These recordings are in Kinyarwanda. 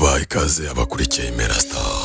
Tubaha ikaze abakurikiye Imera Star.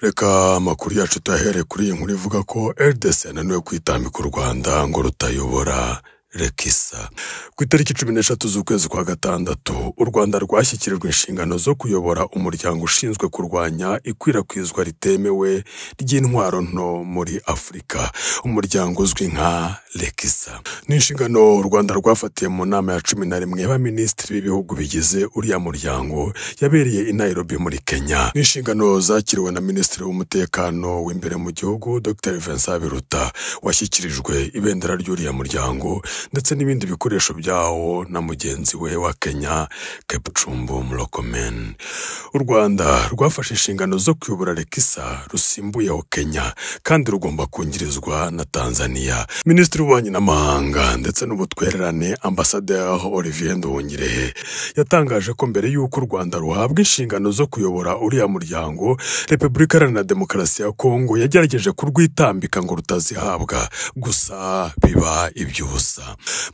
Reka amakuru yacu tuyahere kuri iyi nkuru ivuga ko RDC yananiwe kwitambika u Rwanda ngo rutayobora RECSA. Ku itariki 13 z'ukwezi kwa gatandatu, u Rwanda rwashyikirijwe inshingano zo kuyobora umuryango ushinzwe kurwanya ikwirakwizwa ritemewe ry'intwaro nto muri Afurika, umuryango uzwi nka RECSA. Ni inshingano u Rwanda rwafatiye mu nama ya 11 y'abaminisitiri b'ibihugu bigize uriya muryango yabereye i Nairobi muri Kenya. Ni inshingano zakiriwe na Minisitiri w'Umutekano w'imbere mu gihugu Dr. Vincent Biruta, washyikirijwe ibendera ry'uriya muryango ndetse n'ibindi bikoresho byawo na mugenzi we wa Kenya Kipchumba Murkomen. U Rwanda rwafashe inshingano zo kuyobora RECSA rusimbuyeho Kenya, kandi rugomba kungirizwa na Tanzania. Minisitiri w'Ububanyi n'Amahanga ndetse n'Ubutwererane Ambassadeur Olivier Nduhungirehe yatangaje ko mbere y'uko u Rwanda ruhabwa inshingano zo kuyobora uriya muryango, Repubulika Iharanira Demokarasi ya Kongo yagerageje kurwitambika ngo rutazihabwa, gusa biba iby'ubusa.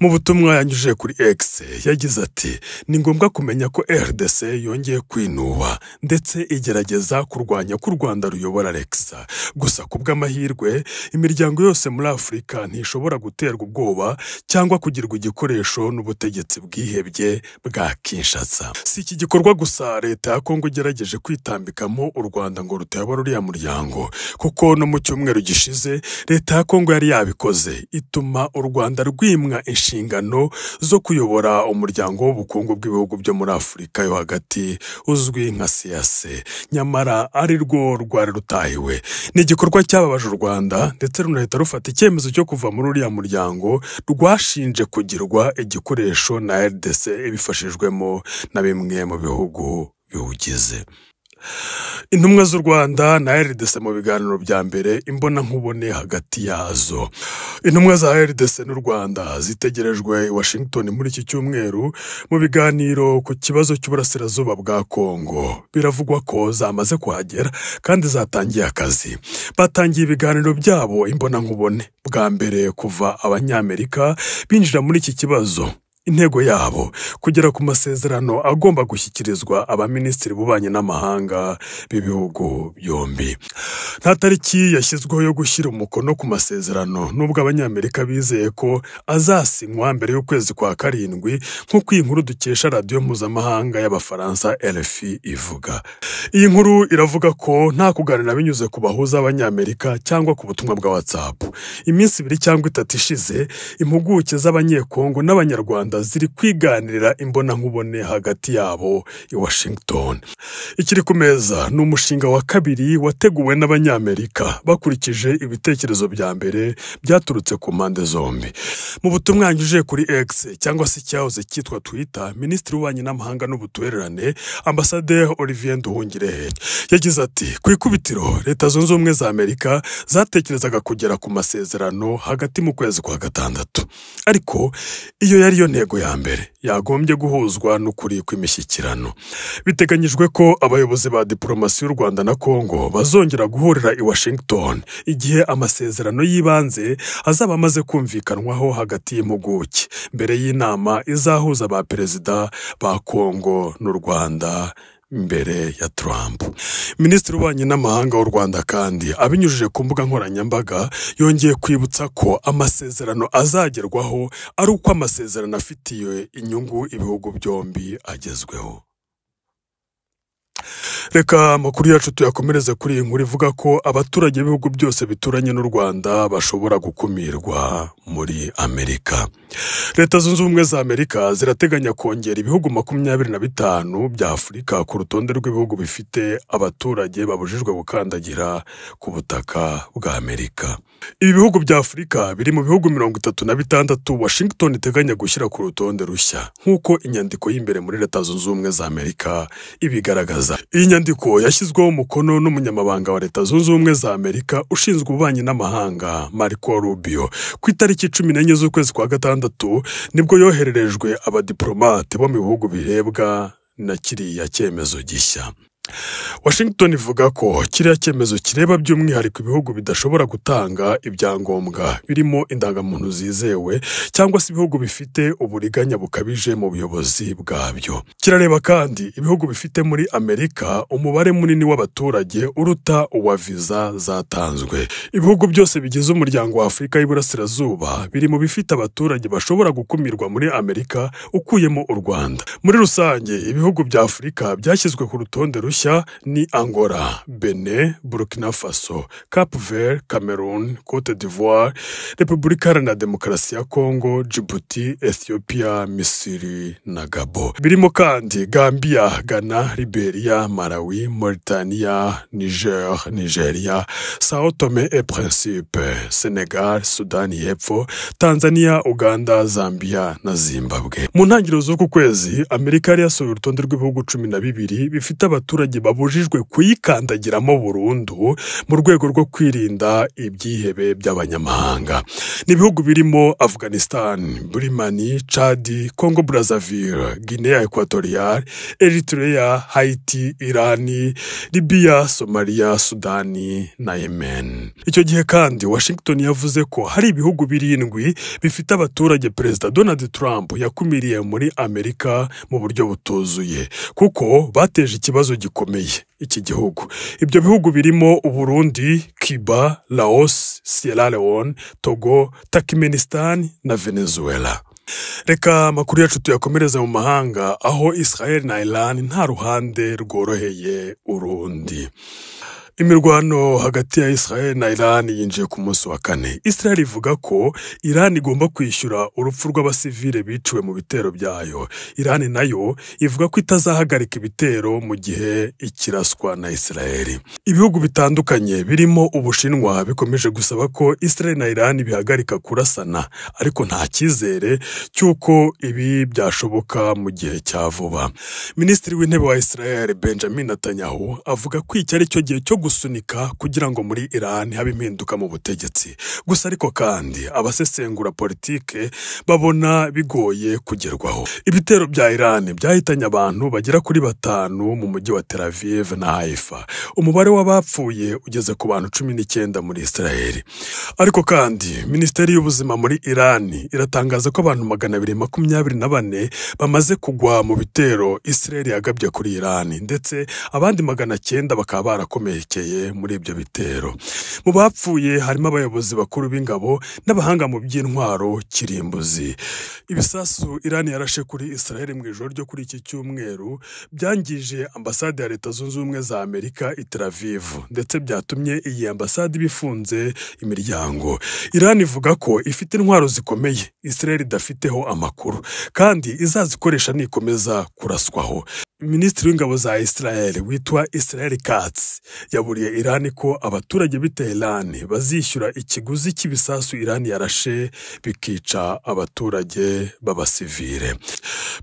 Mu butumwa yanyujije kuri X yagize ati: "Ni ngombwa kumenya ko RDC yongeye kwinuba ndetse igerageza kurwanya ko u Rwanda ruyobora RECSA. Gusa ku bw'amahirwe, imiryango yose muri Afurika ntishobora guterwa ubwoba cyangwa kugirwa igikoresho n'ubutegetsi bwihebye bwa Kinshasa." Si iki gikorwa gusa leta ya Kongo igerageje kwitambikamo u Rwanda ngo rutayobora uriya muryango, kuko no mu cyumweru gishize leta ya Kongo yari yabikoze ituma u Rwanda rwimwa inshingano zo kuyobora umuryango w'ubukungu bw'ibihugu byo muri Afurika yo hagati uzwi nka SEAC, nyamara ari rwo rwari rutahiwe. Ni igikorwa cyababaje u Rwanda ndetse runahita rufata icyemezo cyo kuva muri uriya muryango rwashinje kugirwa igikoresho na RDC ibifashijwemo na bimwe mu bihugu biwugize. Intumwa z'u Rwanda na RDC mu biganiro bya mbere imbonankubone hagati yazo. Intumwa za RDC n'u Rwanda zitegerejwe i Washington muri iki cyumweru mu biganiro ku kibazo cy'uburasirazuba bwa Kongo. Biravugwa ko zamaze kuhagera kandi zatangiye akazi. Batangiye ibiganiro byabo imbonankubone bwa mbere kuva Abanyamerika binjira muri iki kibazo. Intego yabo kugera ku masezerano agomba gushyikirizwa abaminisitiri b'ububanyi n'amahanga b'ibihugu byombi. Nta tariki yashyizweho yo gushyira umukono ku masezerano, nubwo Abanyamerika bizeye ko azasinywa mbere y'ukwezi kwa karindwi, nk'uko iyi nkuru dukesha radiyo mpuzamahanga y'Abafaransa RFI ivuga. Iyi nkuru iravuga ko nta kuganira binyuze ku bahuza b'Abanyamerika cyangwa ku butumwa bwa WhatsApp. Iminsi 2 cyangwa 3 ishize, impuguke z'Abanyekongo n'Abanyarwanda ziri kwiganirira imbonankubone hagati yabo i Washington. Ikiri ku meza ni umushinga wa kabiri wateguwe n'Abanyamerika bakurikije ibitekerezo bya mbere byaturutse ku mpande zombi. Mu butumwa yanyujije kuri X cyangwa se cyahoze cyitwa Twitter, Minisitiri w'Ububanyi n'Amahanga n'Ubutwererane Ambassadeur Olivier Nduhungirehe yagize ati: "Ku ikubitiro Leta Zunze Ubumwe za Amerika zatekerezaga kugera ku masezerano hagati mu kwezi kwa gatandatu, ariko iyo yari yo ntego ya mbere yagombye guhuzwa n'ukuri kw'imishyikirano." Biteganyijwe ko abayobozi ba diplomasi y'u Rwanda na Kongo bazongera guhurira i Washington igihe amasezerano y'ibanze azaba amaze kumvikanwaho hagati y'impuguke, mbere y'inama izahuza ba perezida ba Kongo n'u Rwanda mbere ya Trump. Minisitiri w'Ububanyi n'Amahanga w'u Rwanda kandi abinyujije ku mbuga nkoranyambaga yongeye kwibutsa ko amasezerano azagerwaho ari uko amasezerano afitiye inyungu ibihugu byombi agezweho. Reka amakuru yacu tuyakomereze kuri iyi nkuru ivuga ko abaturage b'ibihugu byose bituranye n'u Rwanda bashobora gukumirwa muri Amerika. Leta Zunze Ubumwe za Amerika zirateganya kongera ibihugu 25 bya Afurika ku rutonde rw'ibihugu bifite abaturage babujijwe gukandagira ku butaka bwa Amerika. Ibi bihugu bya Afurika biri mu bihugu 36 Washington iteganya gushyira ku rutonde rushya, nk'uko inyandiko y'imbere muri Leta Zunze Ubumwe za Amerika ibigaragaza. Iyi nyandiko yashyizweho umukono n'umunyamabanga wa Leta Zunze Ubumwe za Amerika ushinzwe ububanyi n'amahanga Marco Rubio. Ku itariki 14 z'ukwezi kwa gatandatu nibwo yohererejwe abadiplomate bo mu bihugu birebwa na kiriya cyemezo gishya. Washington ivuga ko kiriya cyemezo kireba by'umwihariko ibihugu bidashobora gutanga ibyangombwa birimo indangamuntu zizewe cyangwa se ibihugu bifite uburiganya bukabije mu buyobozi bwabyo. Kirareba kandi ibihugu bifite muri Amerika umubare munini w'abaturage uruta uwa viza zatanzwe. Ibihugu byose bigize umuryango wa Afurika y'Iburasirazuba biri mu bifite abaturage bashobora gukumirwa muri Amerika ukuyemo u Rwanda. Muri rusange ibihugu bya Afurika byashyizwe ku rutonde rushya ni Angola, Benin, Burkina Faso, Cape Verde, Cameroon, Cote d'Ivoire, Repubulika Iharanira Demokarasi ya Kongo, Djibouti, Ethiopia, Misiri na Gabo. Birimo kandi Gambia, Ghana, Liberia, Malawi, Mauritania, Niger, Nigeria, Sao Tome et Principe, Senegal, Sudani y'Epfo, Tanzania, Uganda, Zambia na Zimbabwe. Mu ntangiriro z'uku kwezi, Amerika yari yasohoye urutonde rw'ibihugu 12 bifite abaturage babujijwe kuyikandagiramo burundu mu rwego rwo kwirinda ibyihebe by'abanyamahanga. Ni ibihugu birimo Afghanistan, Burimani, Chad, Congo Brazzaville, Guinea Equatorial, Eritrea, Haiti, Irani, Libya, Somalia, Sudani na Yemen. Icyo gihe kandi Washington yavuze ko hari ibihugu 7 bifite abaturage Perezida Donald Trump yakumiriye muri Amerika mu buryo butuzuye, kuko bateje ikibazo gikomeye iki gihugu. Ibyo bihugu birimo Uburundi, Cuba, Laos, Sierra Leone, Togo, Turkmenistan na Venezuela. Reka amakuru yacu tuyakomereza mu mahanga, aho Israel na Iran nta ruhande rworoheye urundi. Imirwano hagati ya Israel na Iran yinjiye ku munsi wa kane. Israel ivuga ko Iran igomba kwishyura urupfu rw'abasivile biciwe mu bitero byayo. Iran nayo ivuga ko itazahagarika ibitero mu gihe ikiraswa na Israel. Ibihugu bitandukanye birimo Ubushinwa bikomeje gusaba ko Israel na Iran bihagarika kurasana, ariko nta cyizere cy'uko ibi byashoboka mu gihe cya vuba. Minisitiri w'Intebe wa Israel Benjamin Netanyahu avuga ko iki ari cyo gihe cyo gusunika kugira ngo muri Iran habe impinduka mu butegetsi. Gusa ariko kandi abasesengura politike babona bigoye kugerwaho. Ibitero bya Iran byahitanye abantu bagera kuri 5 mu mujyi wa Tel Aviv na Haifa. Umubare w'abapfuye ugeze ku bantu 19 muri Israel. Ariko kandi Minisiteri y'Ubuzima muri Iran iratangaza ko abantu 224 bamaze kugwa mu bitero Israel yagabye kuri Iran, ndetse abandi 900 bakaba barakomerekeye muri ibyo bitero. Mu bapfuye harimo abayobozi bakuru b'ingabo n'abahanga mu by'intwaro kirimbuzi. Ibisasu Iran yarashe kuri Israel mu ijoro ryo kuri iki cyumweru byangije ambasade ya Leta Zunze Ubumwe za Amerika i Tel Aviv, ndetse byatumye iyi ambasade bifunze imiryango. Iran ivuga ko ifite intwaro zikomeye Israel idafiteho amakuru, kandi izazikoresha nikomeza kuraswaho. Minisitiri w'Ingabo za Israel witwa Israel Katz yaburiye Iran ko abaturage b'i Tehran bazishyura ikiguzi cy'ibisasu Iran yarashe bikica abaturage b'abasivile.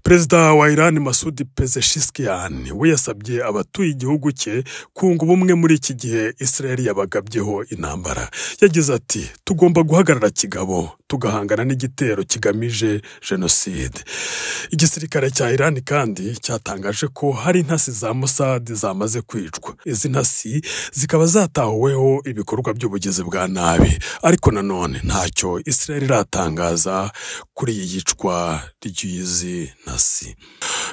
Perezida wa Iran Masoud Pezeshkian we yasabye abatuye igihugu cye kunga ubumwe muri iki gihe Israel yabagabyeho intambara. Yagize ati: "Tugomba guhagarara kigabo tugahangana n'igitero kigamije jenoside." Igisirikare cya Iran kandi cyatangaje ko hari intasi za Mossad zamaze kwicwa. Izi ntasi zikaba zatahuweho ibikorwa by'ubugizi bwa nabi, ariko nanone ntacyo Israel iratangaza kuri iyi yicwa ry'izi ntasi.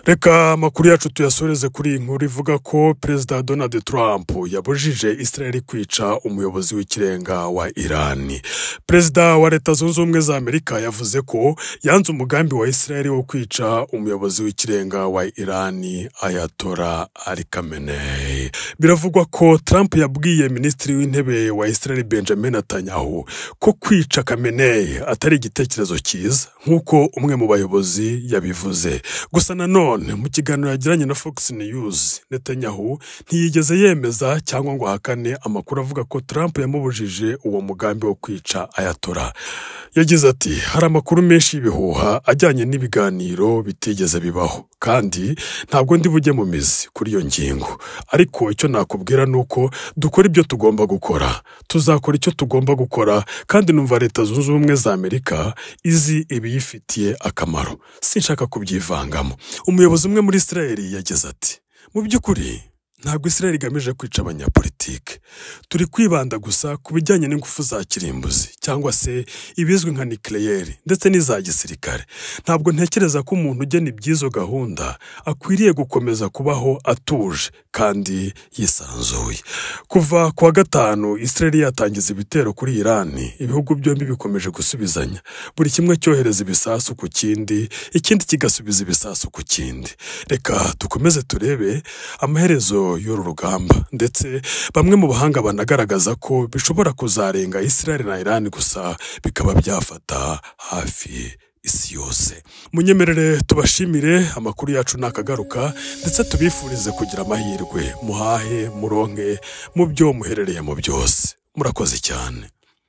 Reka amakuru yacu tuyasoreze kuri iyi nkuru ivuga ko Perezida Donald Trump yabujije Israel kwica umuyobozi w'ikirenga wa Iran. Perezida wa Leta Zunze Ubumwe za Amerika yavuze ko yanze umugambi wa Israel wo kwica umuyobozi w'ikirenga wa Iran Ayatollah Ali Khamenei. Biravugwa ko Trump yabwiye Minisitiri w'Intebe wa Israel Benjamin Netanyahu ko kwica Khamenei atari igitekerezo cyiza, nk'uko umwe mu bayobozi yabivuze. Gusa nanone mu kiganiro yagiranye na Fox News, Netanyahu ntiyigeze yemeza cyangwa ngo ahakane amakuru avuga ko Trump yamubujije uwo mugambi wo kwica Ayatollah. Yagize ati: "Hari amakuru menshi y'ibihuha ajyanye n'ibiganiro bitigeze bibaho, kandi ntabwo ndi bujye mu mizi kuri iyo ngingo. Ariko icyo nakubwira ni uko dukora ibyo tugomba gukora, tuzakora icyo tugomba gukora, kandi numva Leta Zunze Ubumwe za Amerika izi ibiyifitiye akamaro. Sinshaka kubyivangamo." Umuyobozi umwe muri Israel yagize ati: "Mu by'ukuri Ntabwo Israel igamije kwica abanyapolitike. Turi kwibanda gusa ku bijyanye n'ingufu za kirimbuzi cyangwa se ibizwi nka nucléaire ndetse n'iza gisirikare. Ntabwo ntekereza ko umuntu ugena iby'izo gahunda akwiriye gukomeza kubaho atuje kandi yisanzuye. Kuva ku wa gatanu Israel yatangiza ibitero kuri Iran, ibihugu byombi bikomeje gusubizanya, buri kimwe cyohereza ibisasu ku kindi, ikindi kigasubiza ibisasu ku kindi. Reka dukomeze turebe amaherezo y'uru rugamba, ndetse bamwe mu bahanga banagaragaza ko bishobora kuzarenga Israel na Iran gusa bikaba byafata hafi isi yose. Munyemerere tubashimire, amakuru yacu nakagaruka, ndetse tubifurize kugira amahirwe, muhahe muronke mu byo muherereyemo byose. Murakoze cyane.